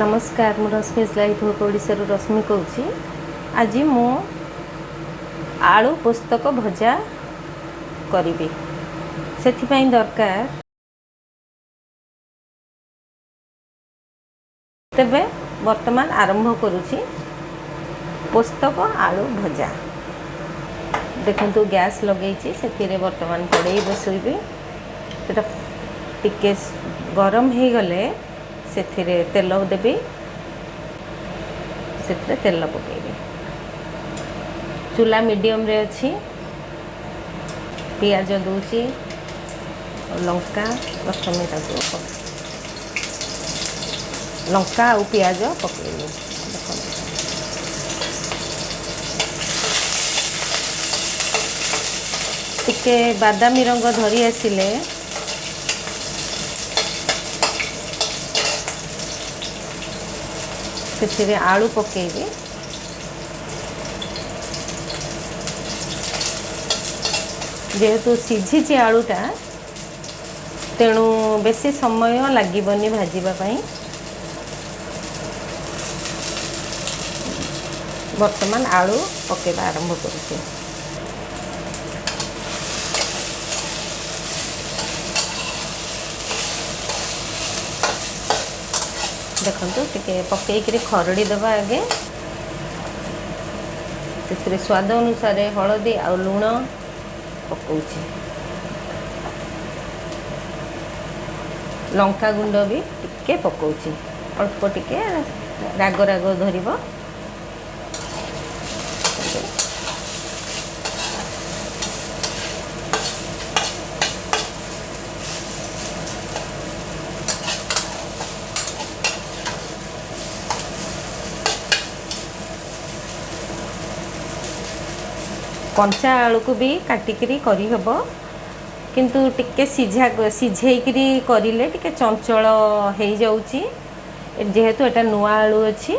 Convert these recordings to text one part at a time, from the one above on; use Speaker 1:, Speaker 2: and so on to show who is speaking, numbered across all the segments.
Speaker 1: ନମସ୍କାର, ମୁଁ ରଶ୍ମିସ୍ life Hope ଓଡ଼ିଶାରୁ ରଶ୍ମି କହୁଛି। ଆଜି ମୁଁ ଆଳୁ ପୋସ୍ତକ ଭଜା କରିବି। ସେଥିପାଇଁ ଦରକାର, ତେବେ ବର୍ତ୍ତମାନ ଆରମ୍ଭ କରୁଛି ପୋସ୍ତକ ଆଳୁ ଭଜା। ଦେଖନ୍ତୁ, ଗ୍ୟାସ୍ ଲଗେଇଛି, ସେଥିରେ ବର୍ତ୍ତମାନ କଡ଼େଇ ବସେଇବି। ସେଟା ଟିକେ ଗରମ ହେଇଗଲେ ସେଥିରେ ତେଲ ଦେବି। ସେଥିରେ ତେଲ ପକାଇବି। ଚୁଲା ମିଡ଼ିୟମରେ ଅଛି। ପିଆଜ ଦେଉଛି, ଲଙ୍କା। ପ୍ରଥମେ ତାକୁ ଲଙ୍କା ଆଉ ପିଆଜ ପକାଇବି। ଦେଖନ୍ତୁ, ଟିକେ ବାଦାମୀ ରଙ୍ଗ ଧରି ଆସିଲେ ସେଥିରେ ଆଳୁ ପକାଇବି। ଯେହେତୁ ସିଝିଛି ଆଳୁଟା, ତେଣୁ ବେଶୀ ସମୟ ଲାଗିବନି ଭାଜିବା ପାଇଁ। ବର୍ତ୍ତମାନ ଆଳୁ ପକାଇବା ଆରମ୍ଭ କରୁଛି। ଦେଖନ୍ତୁ, ଟିକେ ପକେଇକିରି ଖରଡ଼ି ଦେବା ଆଗେ। ସେଥିରେ ସ୍ୱାଦ ଅନୁସାରେ ହଳଦୀ ଆଉ ଲୁଣ ପକାଉଛି। ଲଙ୍କା ଗୁଣ୍ଡ ବି ଟିକେ ପକାଉଛି, ଅଳ୍ପ ଟିକେ, ରାଗ ରାଗ ଧରିବ। କଞ୍ଚା ଆଳୁକୁ ବି କାଟିକିରି କରିହେବ, କିନ୍ତୁ ଟିକେ ସିଝେଇକିରି କରିଲେ ଟିକେ ଚଞ୍ଚଳ ହେଇଯାଉଛି, ଯେହେତୁ ଏଇଟା ନୂଆ ଆଳୁ ଅଛି।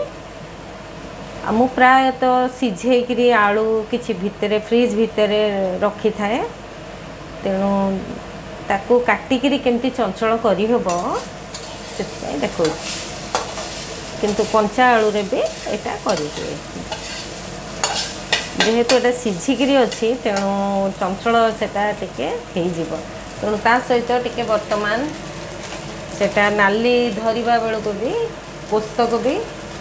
Speaker 1: ଆଉ ମୁଁ ପ୍ରାୟତଃ ସିଝେଇକିରି ଆଳୁ କିଛି ଭିତରେ ଫ୍ରିଜ୍ ଭିତରେ ରଖିଥାଏ, ତେଣୁ ତାକୁ କାଟିକିରି କେମିତି ଚଞ୍ଚଳ କରିହେବ ସେଥିପାଇଁ ଦେଖାଉଛି। କିନ୍ତୁ କଞ୍ଚା ଆଳୁରେ ବି ଏଇଟା କରିହୁଏ। ଯେହେତୁ ଏଇଟା ସିଝିକିରି ଅଛି, ତେଣୁ ଚଞ୍ଚଳ ସେଟା ଟିକେ ହେଇଯିବ। ତେଣୁ ତା ସହିତ ଟିକେ ବର୍ତ୍ତମାନ ସେଟା ନାଲି ଧରିବା ବେଳକୁ ବି ପୋସ୍ତକ ବି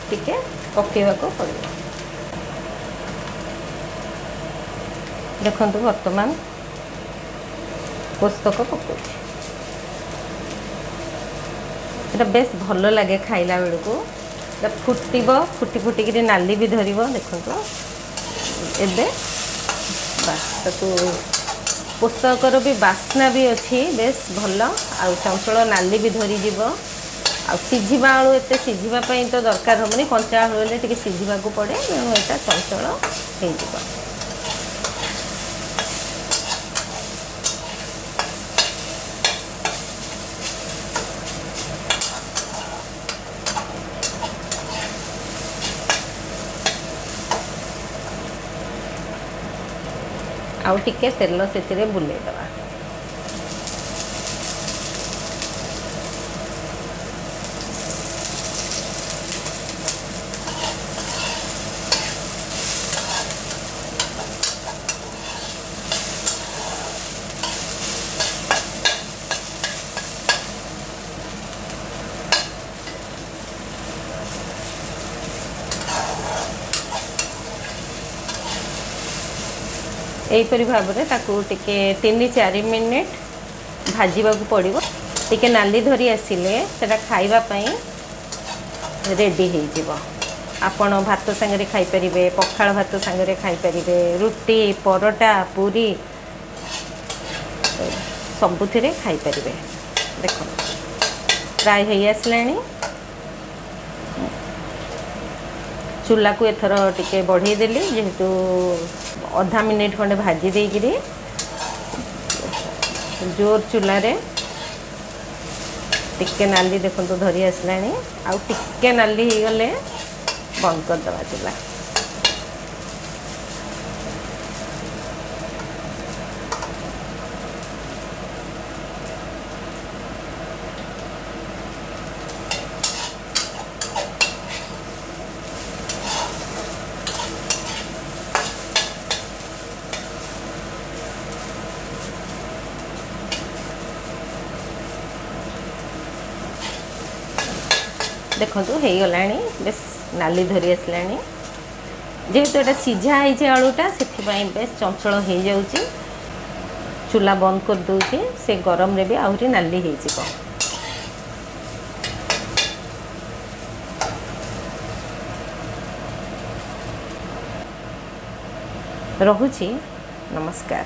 Speaker 1: ଟିକେ ପକାଇବାକୁ ପଡ଼ିବ। ଦେଖନ୍ତୁ, ବର୍ତ୍ତମାନ ପୋସ୍ତକ ପକାଉଛି। ଏଟା ବେଶ ଭଲ ଲାଗେ ଖାଇଲା ବେଳକୁ। ଏଟା ଫୁଟିବ, ଫୁଟି ଫୁଟିକିରି ନାଲି ବି ଧରିବ। ଦେଖନ୍ତୁ, ଏବେ ବାସ୍ ତାକୁ ପୋସ୍ତକର ବି ବାସ୍ନା ବି ଅଛି ବେଶ ଭଲ, ଆଉ ଚଞ୍ଚଳ ନାଲି ବି ଧରିଯିବ। ଆଉ ସିଝିବା ଆଳୁ ଏତେ ସିଝିବା ପାଇଁ ତ ଦରକାର ହେବନି। କଞ୍ଚା ଆଳୁ ହେଲେ ଟିକେ ସିଝିବାକୁ ପଡ଼େ, ତେଣୁ ଏଇଟା ଚଞ୍ଚଳ ହେଇଯିବ। ଆଉ ଟିକେ ତେଲ ସେଥିରେ ବୁଲେଇଦେବା। ଏହିପରି ଭାବରେ ତାକୁ ଟିକେ 3-4 ମିନିଟ୍ ଭାଜିବାକୁ ପଡ଼ିବ। ଟିକେ ନାଲି ଧରି ଆସିଲେ ସେଟା ଖାଇବା ପାଇଁ ରେଡ଼ି ହେଇଯିବ। ଆପଣ ଭାତ ସାଙ୍ଗରେ ଖାଇପାରିବେ, ପଖାଳ ଭାତ ସାଙ୍ଗରେ ଖାଇପାରିବେ, ରୁଟି, ପରଟା, ପୁରୀ ସବୁଥିରେ ଖାଇପାରିବେ। ଦେଖନ୍ତୁ, ପ୍ରାୟ ହେଇ ଆସିଲାଣି। ଚୁଲାକୁ ଏଥର ଟିକେ ବଢ଼େଇ ଦେଲି, ଯେହେତୁ ଅଧା ମିନିଟ୍ ଖଣ୍ଡେ ଭାଜି ଦେଇକିରି ଜୋର ଚୁଲାରେ ଟିକେ ନାଲି ଦେଖନ୍ତୁ ଧରି ଆସିଲାଣି। ଆଉ ଟିକେ ନାଲି ହେଇଗଲେ ବନ୍ଦ କରିଦେବା ଚୁଲା। ଦେଖନ୍ତୁ, ହେଇଗଲାଣି, ବେଶ ନାଲି ଧରି ଆସିଲାଣି। ଯେହେତୁ ଏଇଟା ସିଝା ହେଇଛି ଆଳୁଟା, ସେଥିପାଇଁ ବେଶ ଚଞ୍ଚଳ ହେଇଯାଉଛି। ଚୁଲା ବନ୍ଦ କରିଦେଉଛି, ସେ ଗରମରେ ବି ଆହୁରି ନାଲି ହେଇଯିବ। ରହୁଛି, ନମସ୍କାର।